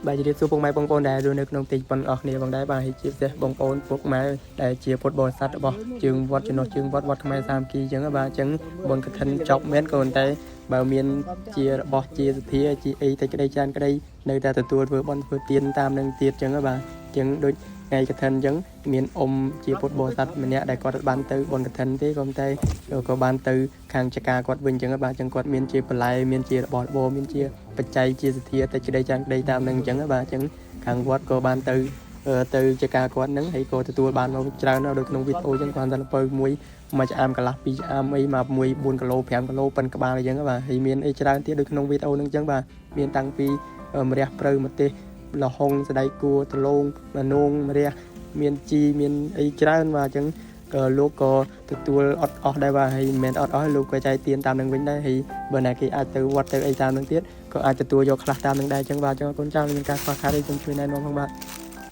បាទជម្រាបសួរពុកម៉ែបងប្អូនដែលរស់នៅក្នុងទីប៉ុនអស់គ្នាផងដែរបាទហើយជាពិសេសបងប្អូនពុកម៉ែដែលជាពុទ្ធបរិស័ទរបស់ជើងវត្តចំណុះជើងវត្តវត្តខ្មែរសាមគ្គីអញ្ចឹងបាទអញ្ចឹងបុណ្យកឋិនចប់មែនក៏ប៉ុន្តែបើមានជារបស់ជាសទ្ធាជាអីតិចក្តីច្រើនក្តីនៅតែទទួលធ្វើបុណ្យធ្វើទានតាមនឹងទៀតអញ្ចឹងបាទអញ្ចឹងដូចថ្ងៃកឋិនអញ្ចឹងមានអ៊ំជាពុទ្ធបរិស័ទម្នាក់ដែលគាត់បានទៅបុណ្យកឋិនទេក៏ប៉ុន្តែក៏បានទៅខាងចកាគាត់វិញអញ្ចឹងបាទអញ្ចឹងគាត់មានជាបន្លែមានជារបស់របរមានជាបច្ច័យជាសទ្ធាតិចក្តីច្រើនក្តីតាមនឹងអញ្ចឹងបាទអញ្ចឹងខាងវត្តក៏បានទៅទៅចកាគាត់ហ្នឹងហើយក៏ទទួលបានមកច្រើនណាស់ដូចក្នុងវីដេអូអញ្ចឹងគាត់តែលពៅមួយមួយឆ្អាមកន្លះពីរឆ្អាមអីមកមួយ4គីឡូ5គីឡូប៉ិនក្បាលអញ្ចឹងបាទហើយមានអីច្រើនទៀតដូចក្នុងវីដេអូហ្នឹងអញ្ចឹងបាទមានតាំងពីម្រះព្រៅម្ទេសលហុងសណ្តែកគួរដលងមនោងម្រះមានជីមានអីច្រើនបាទអញ្ចឹងក៏លោកក៏ទទួលអត់អស់ដែរបាទហើយមិនមែនអត់អស់លោកក៏ចែកទានតាមនឹងវិញដែរហើយបើណាគេអាចទៅវត្តទៅអីតាមនឹងទៀតក៏អាចទទួលយកខ្លះតាមនឹងដែរអញ្ចឹងបាទអញ្ចឹងអរគុណច្រើនមានការខ្វះខាតអីសូមជួយណែនាំផងបាទ។